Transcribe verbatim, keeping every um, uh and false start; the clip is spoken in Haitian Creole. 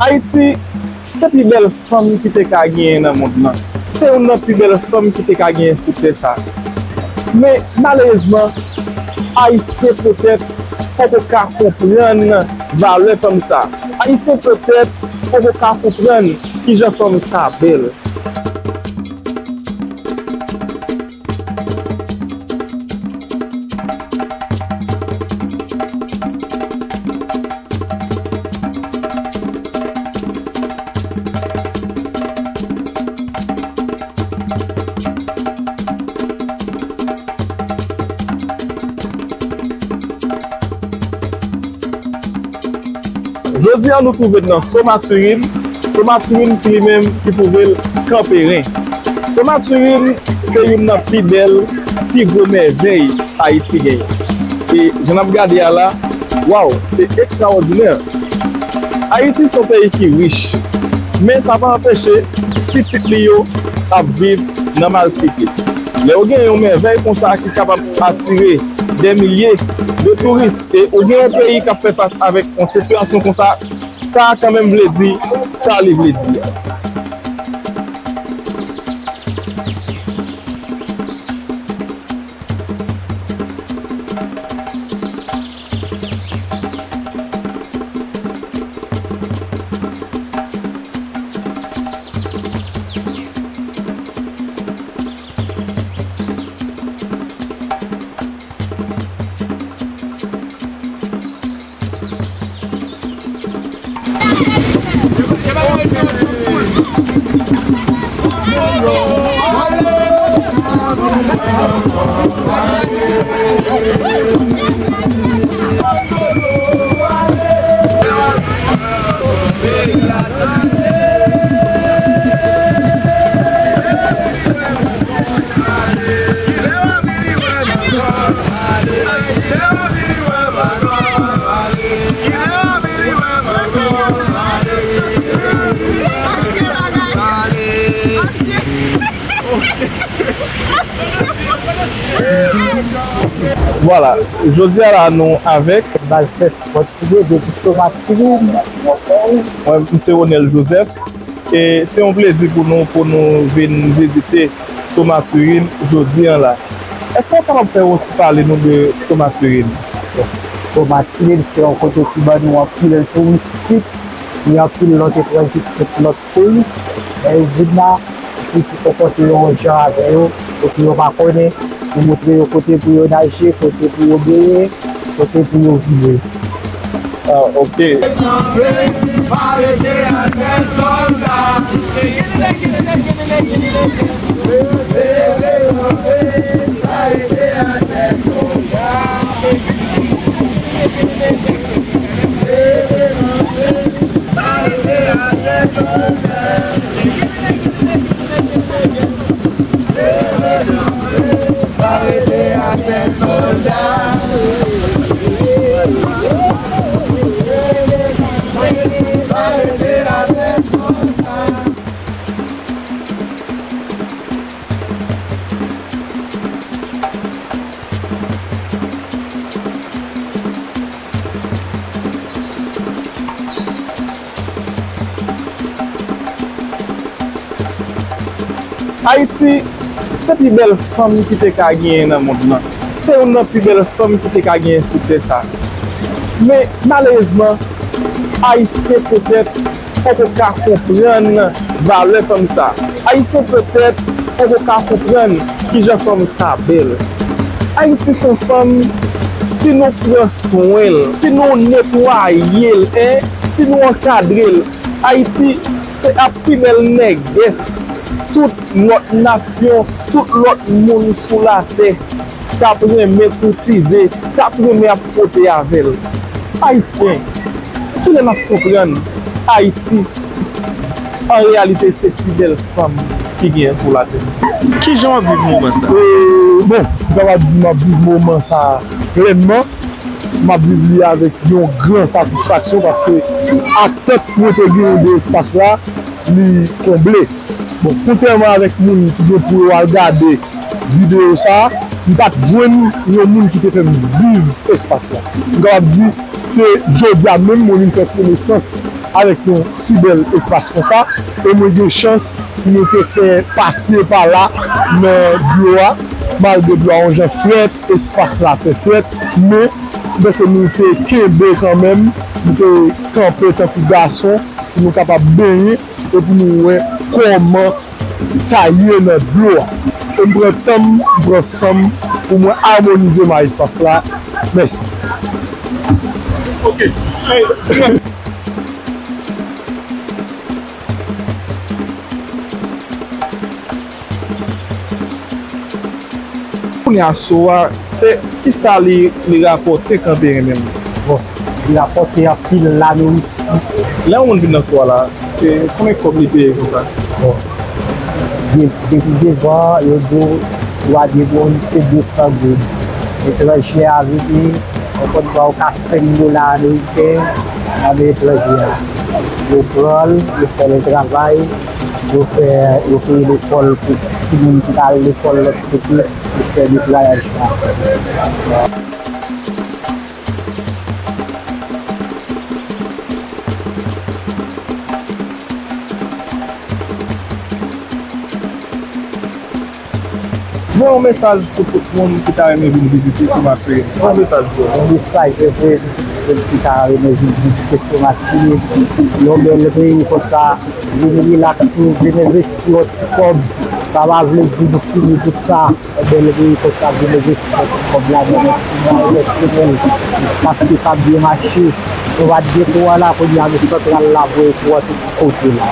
Ayiti, se pi bèl fanm ki te ka genyen nan mond lan. Se youn nan pi bèl fanm ki te ka genyen sou tè sa. Men, malerezman, Ayisyen petèt poko ka konprann valè fanm sa. Ayisyen petèt poko ka konprann kijan fanm sa bèl. Jodi a, nou twouve n nan Somaturin, Somaturin ki li menm ki twouve l Kanperen. Somaturin se youn nan pi bèl, pi gwo mèvèy Ayiti genyen. E jan n ap gade a la, waw, se ekstrawòdinè! Ayiti se yon peyi ki rich, men sa pa anpeche pitit li yo ap viv nan malsite. Lè w gen yon mèvèy konsa ki kapab atire dè milye de touris, e ou gen yon peyi k ap fè fas avèk yon sitiyasyon konsa, sa kanmenm vle di sa li vle di a. Vwala, jodi a la nou avèk Baz Fès Pòtigè depi Somaturin. Mwen, m se Ronel Joseph. E se yon plezi pou nou, pou nou vin vizite Somaturin jodi a la. Èske w kapab fè yon ti pale nou de Somaturin? Somaturin se yon kote ki ban nou anpil touristik, gen anpil lòt etranjè ki sot lòt peyi, lè yo vin la, epi pou konfwonte yo yon jan avè yo, kote yo pa konnen, pou montre yo kote pou yo naje, kote pou yo benyen, kote pou yo viv. Ah, ok. Ayiti, se pi bèl fanm ki te ka genyen nan mond lan. Se youn nan pi bèl fanm ki te ka genyen sou tè sa. Men, malerezman, Ayisyen petèt poko ka konprann valè fanm sa. Ayisyen petèt poko ka konprann kijan fanm sa bèl. Ayiti se yon fanm, si nou pran swen l, si nou netwaye l, en, si nou ankadre l, Ayiti se ap pi bèl nègès tout lòt nasyon, tout lòt moun sou latè t ap renmen koutize, t ap renmen ap fwote avè l. Ayisyen, kilè n ap konprann Ayiti, an reyalite, se pi bèl fanm ki genyen sou latè? Kijan w ap viv moman sa? E, bon, m kapab di m ap viv moman sa plènman. M ap viv li avèk yon gran satisfaksyon paske atant mwen te genyen de espas la, li konble. Bon, kontrèman avèk moun ki gen pou yo al gade videyo sa a, m pa t jwenn yon moun ki te fè m viv espas la. M kapab di, se jodi a menm mwen vin fè konesans avèk yon si bèl espas konsa, e mwen gen chans pou nou te fè pase pa la nan dlo a, malgre dlo a yon jan frèt, espas la fè frèt, men m panse nou te kenbe kanmenm, nou te kanpe tankou gason pou nou kapab benyen e pou nou wè kòman sa ye nan dlo a. E m pran tan m, m pran san m pou mwen amonize ma espas la. Mèsi. Ok. Kounye a, so a, se kisa li, li rapòte kan teren menm? Bon, li rapòte anpil lanouriti. Lè yon moun vin nan so a la, e, konbyen kòb li peye konsa? Bon, de-, depi devan, yo di w, swa de moun, se de san goud. Etranje a vini, yon kòb ba w ka senk dola ameriken, nan men etranje a. Yo pran l, yo fè l travay, yo fè, yo peye lekòl pou timoun ki ta al lekòl lòt kote, yo fè netwayaj la. Men yon mesaj pou tout moun ki ta renmen vin vizite Sou Matirin. Yon mesaj pou yo. Yon mesaj pou tout moun ki ta renmen vin vizite Sou Matirin. Yon bèl peyi konsa, vin rilaks, vin envesti yon ti kòb. Sa pa vle di nou fini tout sa. Yon bèl peyi konsa, vin envesti yon ti kòb ladan, yon ti mwayen pèsonèl. Paske sa ap byen mache. Nou pa t gen kouran la, kounye a nou sot al la voye kouran tout kote la.